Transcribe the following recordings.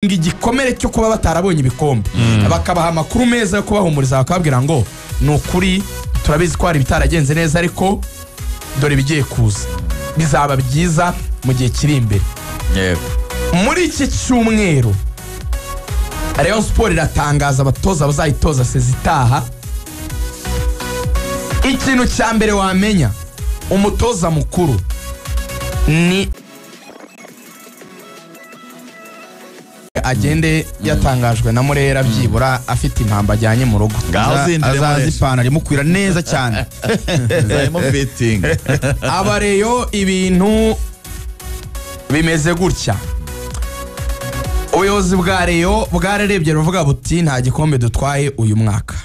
Igikomere cyo kuba batarabonye ibikombe, bakabaha amakuru meza yo kubahumuriza, bakababwira ngo ni ukuri turabizi ko hari ibitaragenze neza, ariko dore ibigiye kuza bizaba byiza mu gihe kiri imbere. Muri iki cyumweru Rayon Sports iratangaza abatoza bazayitoza saison itaha. Ikintu cya mbere wamenya, umutoza mukuru ni agende yatangajwe na Murera, byibura afite impamba ajyanye mu rugo. Ngaho zinjiremo. Azaza rero. Ipantaro imukwira neza cyane. Harimo fitting. Abareyo ibintu bimeze gutya: ubuyobozi bwa Rayon bwararebye ruvuga buti nta gikombe dutwaye uyu mwaka,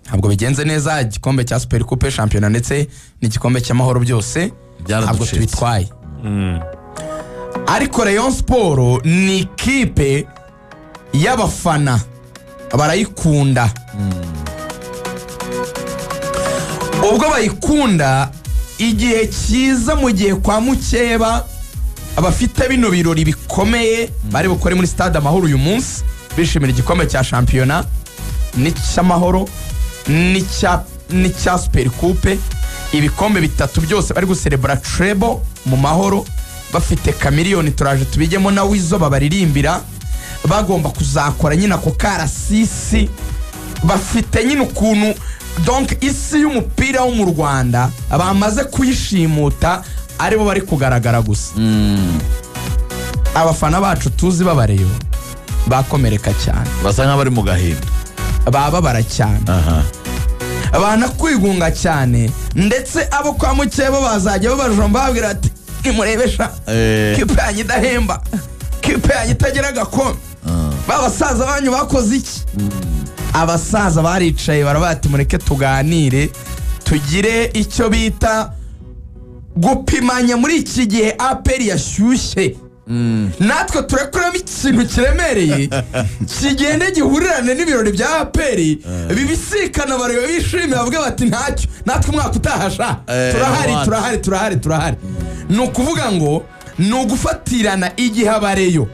ntabwo bigenze neza. Igikombe cya Super Coupe, shampiyona ndetse n'igikombe cy'Amahoro byose ntabwo Byaraducitse. tubitwaye. Ariko Rayon Sports ni ikipe y'abafana, barayikunda. Ubwo bayikunda, igihe cyiza mu gihe kwa mukeba abafite bino birori bikomeye bari bukore muri Stade Amahoro uyu munsi, bishimira igikombe cya shampiyona n'icy'Amahoro n'icya Super Coupe, ibikombe bitatu byose bari guserebura treble mu mahoro, bafite Chameleone, turaje tubijyemo, na Weasel babaririmbira, bagomba kuzakora nyine ako karasisi. Bafite nyine ukuntu, donc isi y'umupira wo mu Rwanda bamaze kuyishimuta, aribo bari kugaragara gusa. Abafana bacu tuzi b'abareyo bakomereka cyane. Basa nk'abari mu gahinda. Bababara cyane, banakwigunga cyane. Ndetse abo kwa mukeba bazajya babajomba, bababwira ati nimurebesha kipe yanyu idahemba, kipe yanyu itagira agakombe, ba basaza banyu bakoze iki? Abasaza baricaye baravuga ati mureke tuganire, tugire icyo bita gupimanya. Muri iki gihe APR yashyushye, natwe turakuramo ikintu kiremereye kigende gihurirane n'ibirori bya APR, bibisikana, bareba bishimye, bavuga bati ntacyo, natwe umwaka utahasha turahari. Abandi. Turahari, turahari, turahari. Ni ukuvuga ngo ni ugufatirana igihe abareyo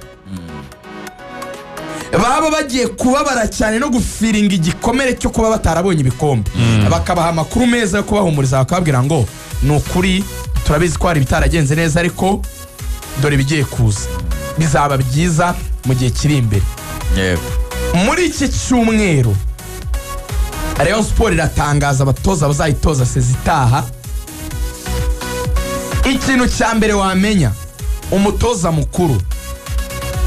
baba bagiye kubabara cyane no gufiringa igikomere cyo kuba batarabonye ibikombe, bakabaha amakuru meza yo kubahumuriza, bakababwira ngo ni ukuri turabizi ko hari ibitaragenze neza, ariko dore ibigiye kuza bizaba byiza mu gihe kiri imbere. Muri iki cyumweru Rayon Sports iratangaza abatoza bazayitoza saison itaha. Ikintu cya mbere wamenya, umutoza mukuru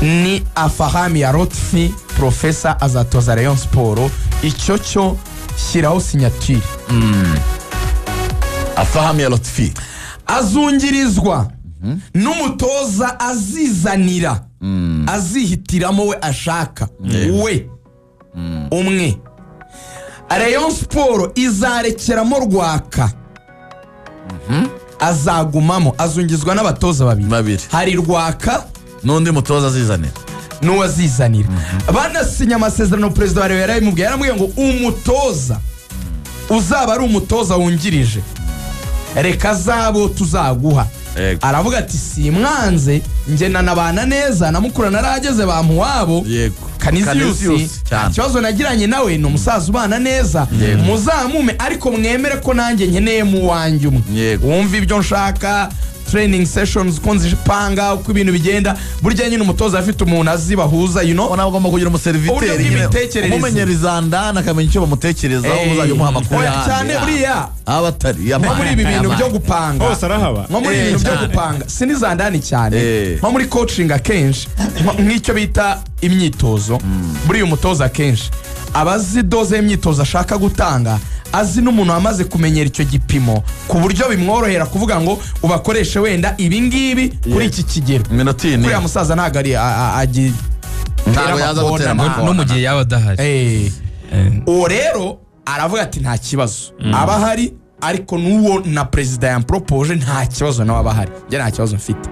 ni Afahami ya Lotfi Profesa, azatoza Rayon Sports. Icyo cyo shyiraho signature. Afahami ya Lotfi. Azungirizwa n'umutoza azizanira, azihitiramo we ashaka we umwe. Rayon Sports izarekeramo Rwaka, azagumamo, azungizwa n'abatoza babiri. Babiri. Hari Rwaka n'undi mutoza azizanira. N'uwazizanira. Banasinya amasezerano, perezida wa Rayon yarabimubwiye, yaramubwiye ngo umutoza uzaba ari umutoza wungirije, reka azabo tuzaguha. Aravuga ati simwanze, njye nanabana neza na mukuru, narahageze bamuwabo. Kaniziyusi, nta kibazo nagiranye nawe, ni umusaza ubana neza, muzamume, ariko mwemere ko nanjye nkeneye mu wanjye umwe wumva ibyo nshaka, training sessions uko nzipanga, uko ibintu bigenda. Burya nyine umutoza afite umuntu azi bahuza. Ubona agomba kugira Uburyo umuseriviteri nyine bw'imitekerereze. umumenyereza ndani, akamenya icyo bamutekerezaho, muzajya umuha amakuru Oya, y'ahandi. cyane buriya Aba atari nko muri ibi bintu byo gupanga, Hose arahaba. nko muri ibi bintu byo gupanga, si n'izandani cyane, nko muri coaching akenshi, nk'icyo bita imyitozo, buriya umutoza akenshi aba azi dose y'imyitozo ashaka gutanga, azi n'umuntu wamaze kumenyera icyo gipimo, ku buryo bimworohera kuvuga ngo ubakoreshe wenda ibi ngibi kuri iki kigero. Iminota iyi ni Kuriya musaza ntabwo ari Ntabwo yaza gutera amakona. No mu gihe yaba adahari. Uwo rero aravuga ati nta kibazo aba ahari, ariko n'uwo na perezida yamporopoje nta kibazo nawe aba ahari, njye nta kibazo mfite.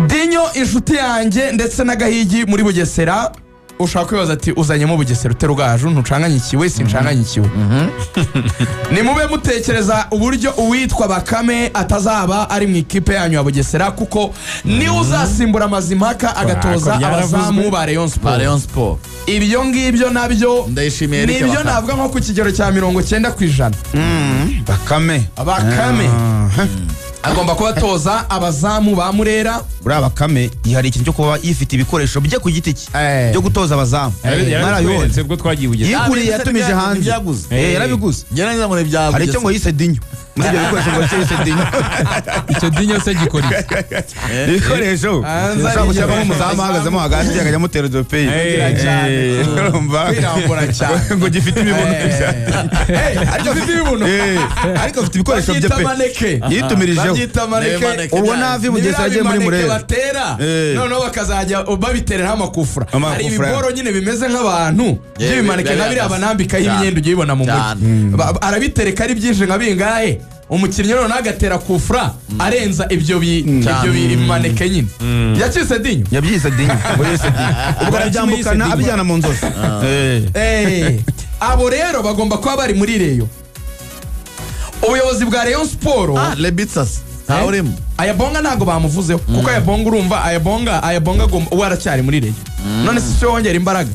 Dinyo inshuti yanjye ndetse n'Agahigi muri Bugesera. Ushaka kwibaza ati uzanyemo Bugesera ute Rugaju, ntucanganyikiwe, sincanganyikiwe. Nimube mutekereza uburyo uwitwa Bakame atazaba ari mu ikipe yanyu ya Bugesera, kuko niwe uzasimbura Mazimpaka agatoza abazamu ba Rayon Sport. Ibyo ngibyo nabyo nibyo navuga nko ku kigero cya 90%. Bakame agomba kuba atoza abazamu ba Murera. Buriya Bakame hari ikintu cyo kuba yifite ibikoresho bye ku giti cye byo gutoza abazamu. Narabibonye ubwo twagiye Bugesera. Yiguriye yatumije hanze. Yarabiguze. Hari icyo ngo yise dinyo. Muri ibyo bikoresho ngo yise dinyo. Icyo dinyo se gikora iki? Ibikoresho ushobora gushyiramo umuzamu ahagazemo hagati akajya amutera udupira. Kwirambura cyane. Ngo gifite ibibuno. Gifite ibibuno. Ariko afite ibikoresho bye pe. Yitumirijeho. Ubwo navi Bugesera agiye muri Murera batera noneho bakazajya babitereraho amakufura. Hari ibiboro nyine bimeze nk'abantu by'ibimaneke nka biriya banambikaho imyenda ugiye ubona mu mujyi. Arabitereka ari byinshi nka bingahe, umukinnyi noneho agatera kufura arenza ibyo bimaneke nyine. Yakise dinyo. Yabyise dinyo. Ubwo arabyambukana abijyana mu nzozi. Abo rero bagomba kuba bari muri Rayon. Ubuyobozi bwa Rayon Sport Lebitsas ntawurimo. Ayabonga ntago bamuvuzeho kuko Ayabonga urumva Ayabonga we aracyari muri Rayon. None se wongera imbaraga.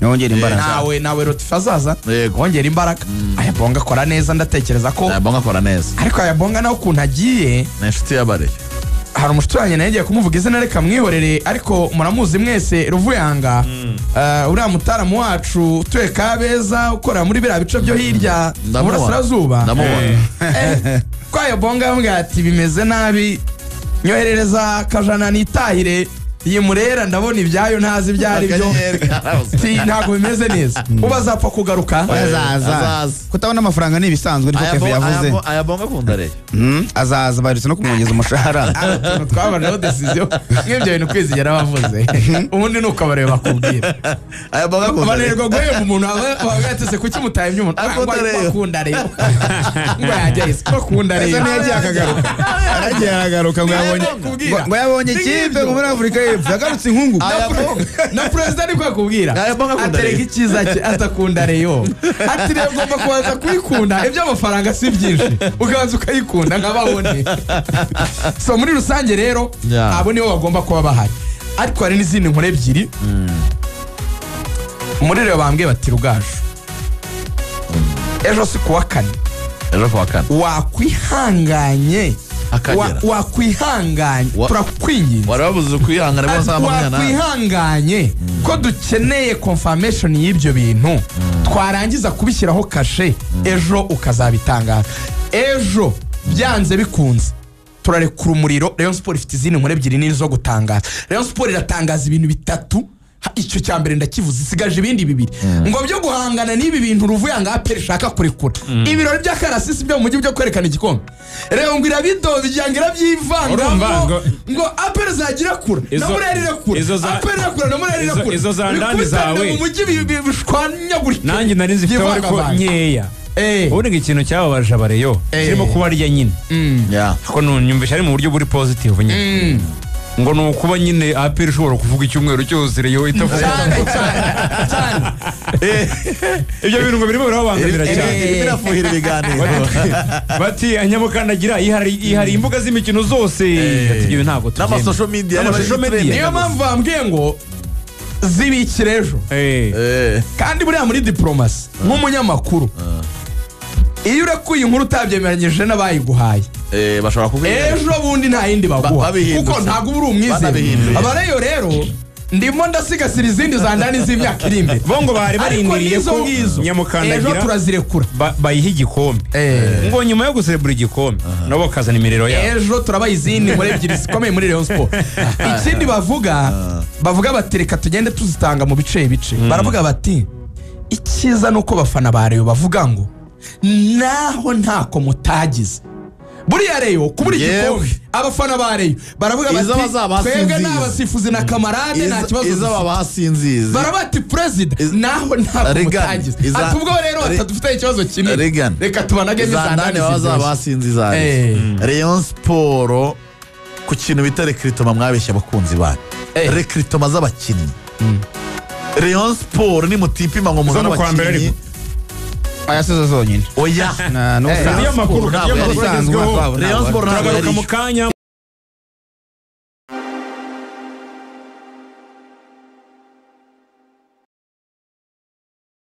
Nawe Rotifa azaza wongera imbaraga. Ayabonga akora neza, ndatekereza ko Ayabonga akora neza. Ariko Ayabonga nawe ukuntu agiye ni inshuti y'abare. Hari umushuti wanjye nawe yagiye kumuvuga izina reka mwihorere, ariko muramuzi mwese Ruvuyanga. Uriya mutaramu wacu utuye Kabeza ukora muri biriya bice byo hirya burasirazuba. Ko Ayabonga yambwiye ati bimeze nabi, nyoherereza kajana nitahire iyi Murera ndabona ibyayo ntazi ibyo ari byo. Ntabwo bimeze neza. Uba azapfa kugaruka. Azaza. Kutabona amafaranga ni ibisanzwe niko Kevin yavuze. Ayabonga akunda Rayon. Azaza baherutse no kumwongeza umushahara. Twabajeho decision nk'ibyo bintu kwizigera bavuze. Ubundi nuko abareba bakubwira. Ayabonga akunda. Bananirwa guhemba umuntu abatese kuki mutahembye umuntu. Akunda Rayon. Ngo yajya isi akunda Rayon. Ese ntiyagiye akagaruka. Aragiye aragaruka ngo yabonye ikipe muri Afurika y'Epfo. Yagarutse inkungu. Na president niko akubwira. Atereka icyiza cye atakunda Rayon. Ati rero ugomba kubanza kuyikunda, ibyo amafaranga si byinshi. Ukabanza ukayikunda nkababone. So muri rusange rero abo nibo bagomba kuba bahari. Ariko hari n'izindi nkuru ebyiri. Muri rero bambwiye bati Rugaju. Ejo si kuwa kane. Ejo kuwa kane. Wakwihanganye. Wakwihanganye turakwinginze. Warabuze kwihangana bose amanyana. Wakwihanganye ko dukeneye confirmation y'ibyo bintu twarangiza kubishyiraho kashe ejo ukazabitangaza. Ejo byanze bikunze turarekura umuriro. Rayon Sport ifite izindi nkuru ebyiri nini zo gutangaza. Rayon Sport iratangaza ibintu bitatu. Icyo cya mbere ndakivuze, isigaje ibindi bibiri ngo byo guhangana n'ibi bintu Ruvuyanga APR ishaka kurekura. Ibirori by'akarasisi byo mu mujyi byo kwerekana igikombe. Rero ngo irabidobya ngo irabyivanga ngo APR zagira kura na Murera irakura. APR irakura na Murera irakura. Izo za ndani zawe mu mujyi bishwanyagurika. Nanjye nari nzifite ariko nkeya. Ubundi ngo ikintu cyababaje abareyo kirimo kubarya nyine. Ko nyumvisha ari mu buryo buri positive nyine. Ngo ni ukuba nyine APR ishobora kuvuga icyumweru cyose Rayon itavuga cyane. Ibyo bintu ngo birimo birababangamira cyane. Birafuhira ibiganiro. Bati anyamukandagira ihari imbuga z'imikino zose. Ati ibyo ntabwo tubyemera. N'ama social media. Niyo mpamvu bambwiye ngo zibikire ejo. Kandi buriya muri diplomasi nk'umunyamakuru iyo urekuye inkuru utabyemeranyije n'abayiguhaye bashobora kuvuga ejo bundi nta yindi baguha kuko ntabwo uba uri umwizerwa. Abareyo rero ndimo ndasigasira izindi za ndani z'imyaka iri imbere. Bo ngo bari barindiriye ko nyamukandagira ejo turazirekura bayiha igikombe. Ngo nyuma yo guserebura igikombe nabo bakazana imiriro yabo. Ejo turabaha izindi nkuru ebyiri zikomeye muri Rayon Sport. Ikindi bavuga bati reka tugende tuzitanga mu bice bice. Baravuga bati icyiza nuko bafana ba Rayon bavuga ngo naho ntako mutagize. Buriya Rayon kubura igikombe abafana ba Rayon baravuga bati twebwe n'abasifuzi na kamarade nta kibazo. Izo babasinzizi barabati president naho ntako mutagize. Ati ubwo rero batadufite ikibazo kinini reka tubanage n'izandani bazabasinziza. Rayon Sport ku kintu bita recruitment mwabeshya abakunzi banyu. Recruitment z'abakinnyi Rayon Sport nimutipima ngo muzane Zo mu kwa mbere abakinnyi. Ariko. Aya sizo zonyine. Oya. Na Niyo n'ubusanzwe makuru, Ntabwo niyo yari makuru ubusanzwe agezweho. umwaka wabo Rayon ntabwo Sport ntabwo Turagaruka yari mu kanya.